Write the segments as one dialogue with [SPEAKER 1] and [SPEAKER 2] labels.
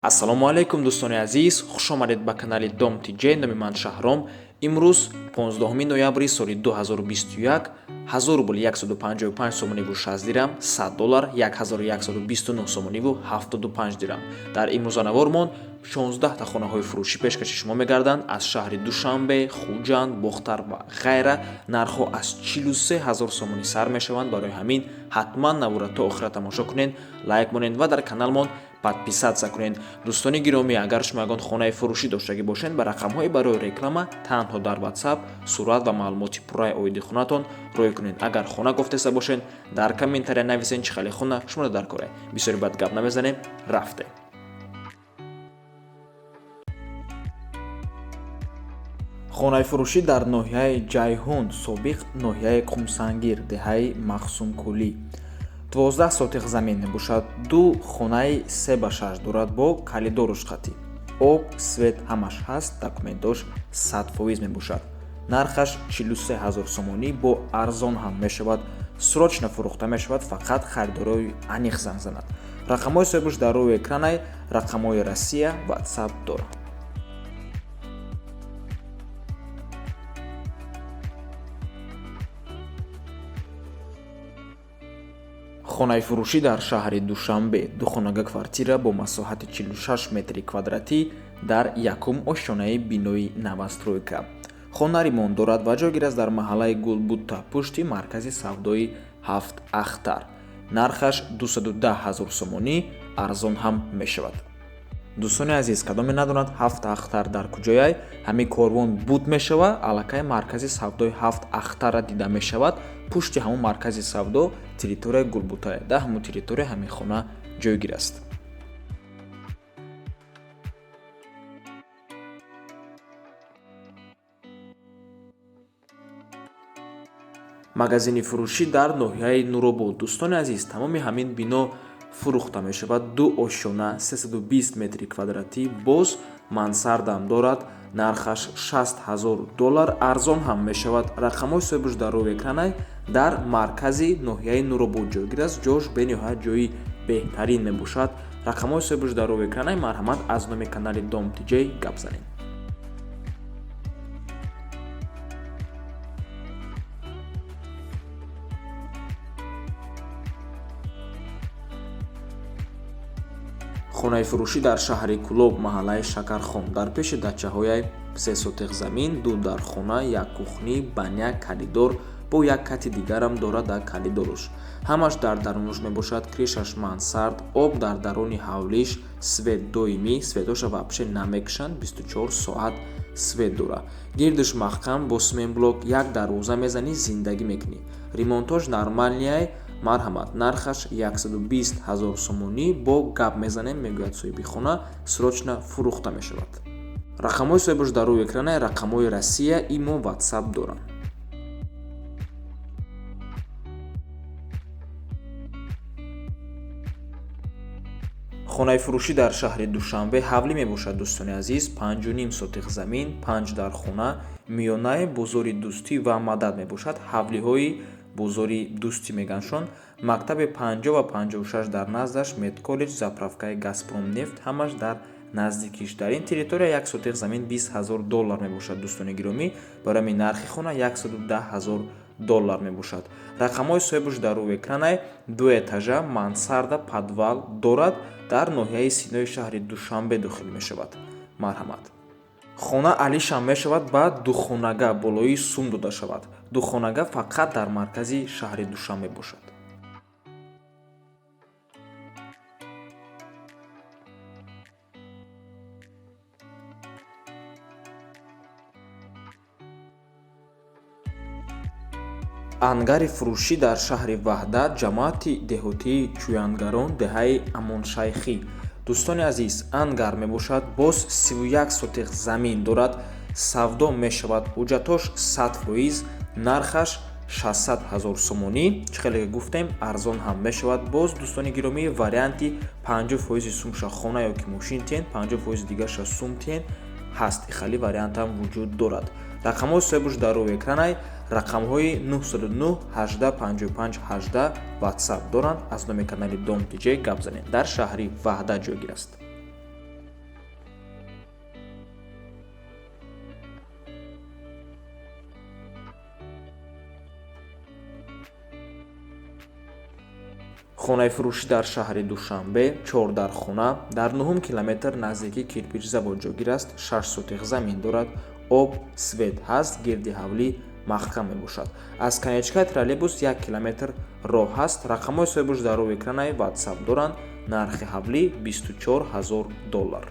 [SPEAKER 1] Ассалому алайкум, дӯстони азиз, хуш омадед ба канали Дом ТЖ. Номи ман Шаҳром. Имрӯз 15 ноябри соли 2021, 1000 рубл 155 сомониву 60 дирам, 100 доллар 1129 сомониву 75 дирам. Дар имрӯзанавормон 16 та хонаҳои фурӯшӣ пешкаши шумо мегарданд аз шаҳри Душанбе, Хуҷанд, Бохтар ва ғайра. Нархҳо аз 43 ҳазор сомонӣ сар мешаванд. Барои ҳамин ҳатман навора то охира тамошо кунед, лайк монед ва дар каналмон подписаться кунед. Дӯстони гиромӣ, агар шумо ягон хонаи фурӯшӣ доштагӣ бошед, ба рақамҳои барои реклама танҳо дар WhatsApp сурат ва маълумоти пурраи оиди хонатон рӯй кунед. Агар хона гуфтеста бошед, дар комментария нависед, чӣ хеле хона шуморо дар кора. Бисёри бад гап намезанем, рафтем. Хонаи фурӯшӣ дар ноҳияи Ҷайҳун, собиқ ноҳияи Қумсангир, деҳаи Махсумкӯлӣ. 12 сотих замин мебошад, ду хонаи 3 ба 6 дорад бо калидоруш қатӣ. Об, свет ҳамаш ҳаст, документош 100% мебошад. Нархаш 43 ҳазор сомонӣ, бо арзон ҳам мешавад. Срочно фурӯхта мешавад, фақат харидорои аниқ занг занад. Рақамҳои соҳибаш дар рӯи экранай, рақамҳои Россия, WhatsApp дорад. Хонаи фурӯшӣ дар шаҳри Душанбе, духонага квартира бо масоҳати 46 метри квадратӣ дар якум ошёнаи бинои новостройка. Хона ремонт дорад ва ҷойгир аст дар маҳаллаи Гулбутта, пушти маркази савдои Ҳафт Ахтар. Нархаш 210 ҳазор сомонӣ, арзон ҳам мешавад. Дӯстони азиз, кадоме надонад Ҳафт Ахтар дар куҷояй, ҳамин корвон буд мешава, аллакай маркази савдои Ҳафт Ахтарра дида мешавад. Пушти ҳамон маркази савдо территорияи Гулбутае. Дар ҳамон территория ҳамин хона ҷойгир аст. Магазини фурӯшӣ дар ноҳияи Нуробод. Дӯстони азиз, тамоми ҳамин бино фурӯхта мешавад. Ду ошёна, 320 метри квадратӣ, боз мансардам дорад. Нархаш 60 ҳазор доллар, арзон ҳам мешавад. Рақамҳои соҳибаш дар рӯи экранай. Дар маркази ноҳияи Нуробод ҷойгир аст. Ҷош бениҳоят ҷои беҳтарин мебошад. Рақамҳои соҳибаш дар рӯи экранай. Марҳамат, аз номи канали Дом ТЖ гап занед. Хонаи фурӯшӣ дар шаҳри Кӯлоб, маҳаллаи Шакархон, дар пеши дачаҳояй. Се сотих замин, ду дархона, як кухни, баня, коридор, бо як кати дигарам дорад дар коридоруш. Ҳамаш дар дарунуш мебошад. Крышаш мансард, об дар даруни ҳавлиш, свет доимӣ, светоша вообще намекушанд, 24 соат свет дора. Гирдиш маҳкам бо цементблок, як дарвоза мезанӣ, зиндагӣ мекунӣ. Ремонтош нормальныйай. Марҳамат, нархаш 120 ҳазор сомонӣ, бо гап мезанем, мегӯяд соҳиби хона. Срочно фурӯхта мешавад. Рақамҳои соҳибаш дар рӯи экранай, рақамҳои Россия, имо, WhatsApp доранд. Хонаи фурӯшӣ дар шаҳри Душанбе, ҳавлӣ мебошад, дӯстони азиз, 5,5 сотих замин, панҷ дархона, миёнаи бозори Дӯстӣ ва Мадад мебошад. Ҳавлиҳои бозори Дӯстӣ меганшон. Мактаби 50 ва 56 дар наздаш, медколлеҷ, заправкаи Газпром нефт ҳамаш дар наздикиш. Дар ин территория як сотих замин 20 ҳазор доллар мебошад, дӯстони гиромӣ. Барои ҳамин нархи хона 110 ҳазор доллар мебошад. Рақамҳои соҳибаш дар рӯи экранай. Ду этажа, мансарда, подвал дорад, дар ноҳияи Синои шаҳри Душанбе дохил мешавад. Марҳамат. Хона алишам мешавад, ба духонага болои сум дода шавад. Духонага фақат дар маркази шаҳри Душанбе бошад. Ангари фурӯшӣ дар шаҳри Ваҳдат, ҷамоати деҳотии Чӯянгарон, деҳаи Амоншайхӣ. Дӯстони азиз, ангар мебошад, боз 31 сотих замин дорад, савдо мешавад, ҳуҷҷатош 100%, нархаш 600 ҳазор сомонӣ. Чӣ хеле гуфтем, арзон ҳам мешавад. Боз, дӯстони гиромӣ, варианти 50 фоизи сумша хона ё ки мошин тиҳен, 50 фоизи дигарша сум тиҳен ҳаст. Ихали вариантам вуҷуд дорад. Рақамҳои соҳибаш дар рӯи экранай, рақамҳои 909 18 55 18, WhatsApp доранд. Аз номи канали Дом ТЖ гап занед. Дар шаҳри Ваҳдат ҷойгир аст. Хонаи фурӯшӣ дар шаҳри Душанбе, 4 дар хона, дар 9 километр наздики кирпичзавод ҷойгир аст, 6 сотих замин дорад, об, свет ҳаст, гирди ҳавлӣ маҳкам мебошад. Аз конечкаи троллейбус 1 километр роҳ ҳаст. Рақамҳои соҳибаш дар рӯи экранаи WhatsApp доранд. Нархи ҳавлӣ 24 000 доллар.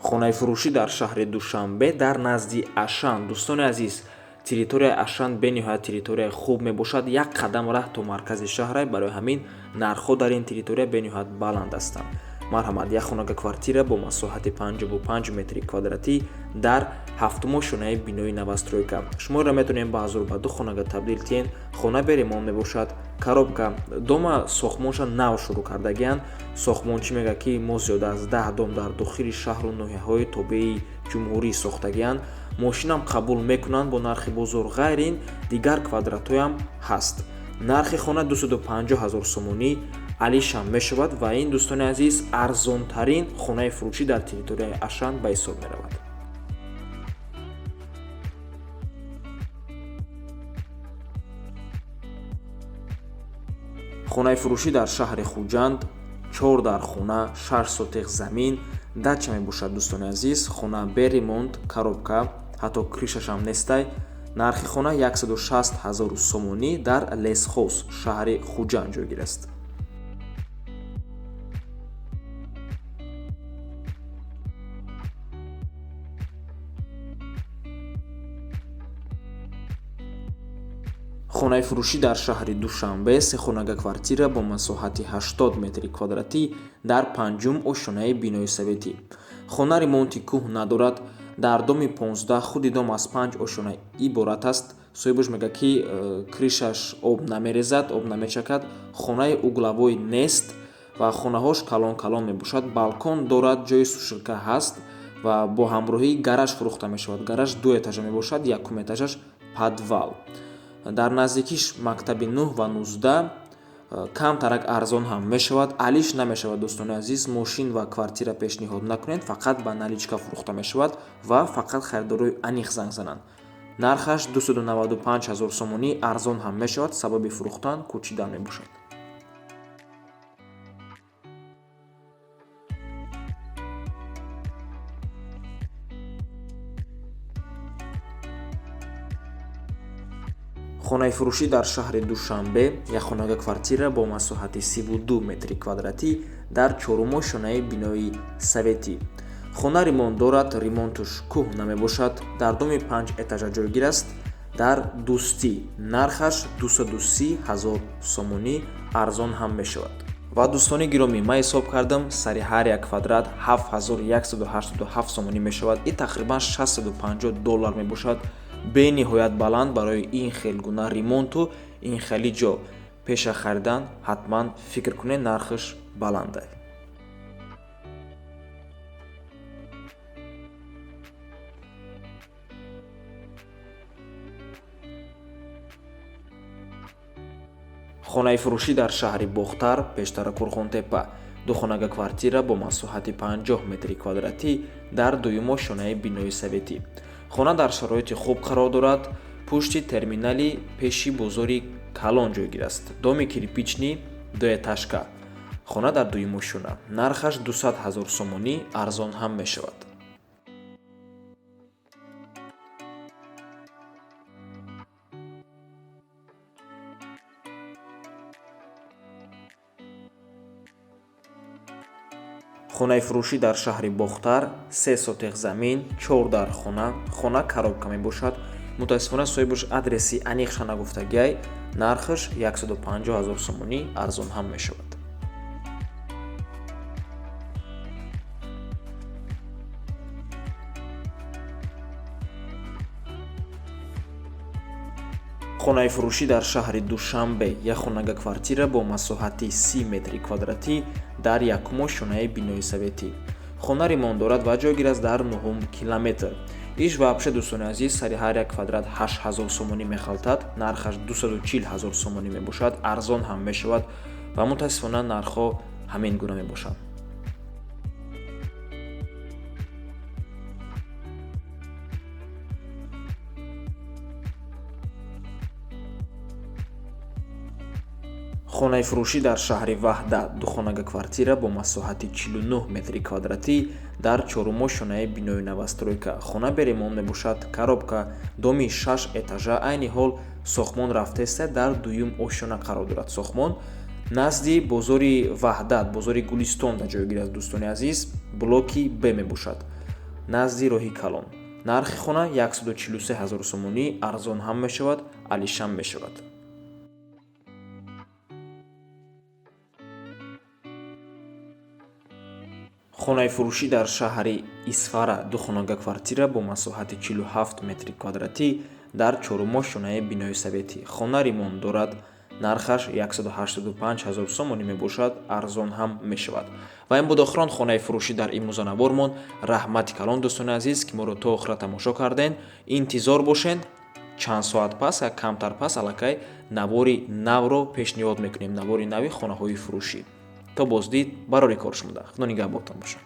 [SPEAKER 1] Хонаи фурӯшӣ дар шаҳри Душанбе дар назди Ашан. Дӯстони азиз, территорияи Ашан бениҳоят территорияи хуб мебошад. Як қадам раҳ то маркази шаҳрай, барои ҳамин нархҳо дар ин территория бениҳоят баланд ҳастанд. Марҳамат, як хонага квартира бо масоҳати 55 метри квадратӣ дар ҳафтумо шонаи бинои новостройка. Шуморо метавонем ба ҳазору ба ду хонага табдил тиҳем. Хона бе ремонт мебошад, коробка. Дома сохтмонша нав шурӯъ кардагианд. Сохтмончӣ мегӯяд, ки мо зиёда аз 10 дом дар дохили шаҳру ноҳияҳои тобеи ҷумҳурӣ сохтагианд. Мошинам қабул мекунанд бо нархи бозор, ғайр ин дигар квадратҳоям ҳаст. Нархи хона 250 000 сомонӣ, алишам мешавад ва ин, дӯстони азиз, арзонтарин хонаи фурӯшӣ дар территорияи Ашан ба ҳисоб меравад. Хонаи фурӯшӣ дар шаҳри Хуҷанд, 4 дар хона, 6 сотих замин, дача мебошад, дӯстони азиз. Хона бе ремонт, коробка, ҳатто крышашам нестай. Нархи хона 160 000 сомонӣ, дар Лесхоз, шаҳри Хуҷанд ҷойгир аст. Хонаи фурӯшӣ дар шаҳри Душанбе, се хонага квартира бо масоҳати 80 метри квадратӣ дар панҷум ошёнаи бинои советӣ. Хона ремонти кӯҳ надорад. Дар доми 15, худи дом аз 5 ошёна иборат аст. Соҳибаш мегӯяд, ки крышаш об намерезад, об намечакад, хонаи угловой нест ва хонаҳош калон калон мебошад. Балкон дорад, ҷои сушилка ҳаст ва бо ҳамроҳии гараж фурӯхта мешавад. Гараж 2 этажа мебошад, якум этажаш подвал. Дар наздикиш мактаби 9 ва 19, камтарак арзон ҳам мешавад, алиш намешавад. Дӯстони азиз, мошин ва квартира пешниҳод накунед, фақат ба наличка фурӯхта мешавад ва фақат харидорои аниқ занг зананд. Нархаш 295 000 сомонӣ, арзон ҳам мешавад, сабаби фурӯхтан кӯчидан мебошад. Хонаи фурӯшӣ дар шаҳри Душанбе, як хонага квартира бо масоҳати 32 метри квадратӣ дар чорумо шонаи бинои советӣ. Хона ремонт дорад, ремонтуш кӯҳ намебошад, дар доми 5 этажа ҷойгир аст, дар Дӯстӣ. Нархаш 230 000 сомонӣ, арзон ҳам мешавад. Ва дӯстони гиромӣ, ман ҳисоб кардам, сари ҳар як квадрат 7187 сомонӣ мешавад. Ин тақрибан 650 доллар мебошад. Бениҳоят баланд барои ин хел гуна ремонту ин хели ҷо. Пеша харидан ҳатман фикр кунед, нархаш баланда. Хонаи фурӯшӣ дар шаҳри Бохтар, пештара Курғонтепа, ду хонага квартира бо масоҳати 50 метри квадратӣ дар дуюмо шонаи бинои советӣ. Хона дар шароити хуб қарор дорад, пушти терминали пеши бозори калон ҷойгир аст. Доми кирпичный, дуэтажка. Хона дар дуюмо шона. Нархаш 200 000 сомонӣ, арзон ҳам мешавад. Хонаи фурӯшӣ дар шаҳри Бохтар, 3 сотих замин, 4 дар хона, хона коробка мебошад. Мутаассифона соҳибаш адреси аниқша нагуфтагиай, нархаш 150 000 сомонӣ, арзон ҳам мешавад. Хонаи фурӯшӣ дар шаҳри Душанбе, як хонага квартира бо масоҳати 30 метри квадратӣ дар якумо шонаи бинои советӣ. Хона ремонт дорад ва ҷойгир аст дар 9 километр. Иш вообще, дӯстони азиз, сари ҳар як квадрат 8000 сомонӣ мехалтад, нархаш 240 000 сомонӣ мебошад, арзон ҳам мешавад ва мутаассифона нархҳо ҳамин гуна мебошанд. Хонаи фурӯшӣ дар шаҳри Ваҳдат, духонага квартира бо масоҳати 49 метри квадратӣ дар чорумошёнаи бинои новостройка. Хона бе ремонт мебошад, коробка, доми 6 этажа. Айни ҳол сохтмон рафтеста, дар дуюм ошёна қарор дорад. Сохтмон назди бозори Ваҳдат, бозори Гулистон дар ҷойгир аст, дӯстони азиз, блоки Б мебошад, назди роҳи калон. Нархи хона 143 ҳазор сомонӣ, арзон ҳам мешавад, алишам мешавад. Хонаи фурӯшӣ дар шаҳри Исфара, духонага квартира бо масоҳати 47 метри квадратӣ дар чорумошёнаи бинои советӣ. Хона ремонт дорад, нархаш 185 ҳазор сомонӣ мебошад, арзон ҳам мешавад. Ва ин буд охирон хонаи фурӯшӣ дар имрӯза. Раҳмати калон, дӯстони азиз, ки моро то охира тамошо карден. Интизор бошед, чанд соат пас, камтар пас аллакай навори навро пешниҳод мекунем, навори нави хонаҳои фурӯшӣ. То боздид, барори кор шумода, худо нигаҳбонтон бошад.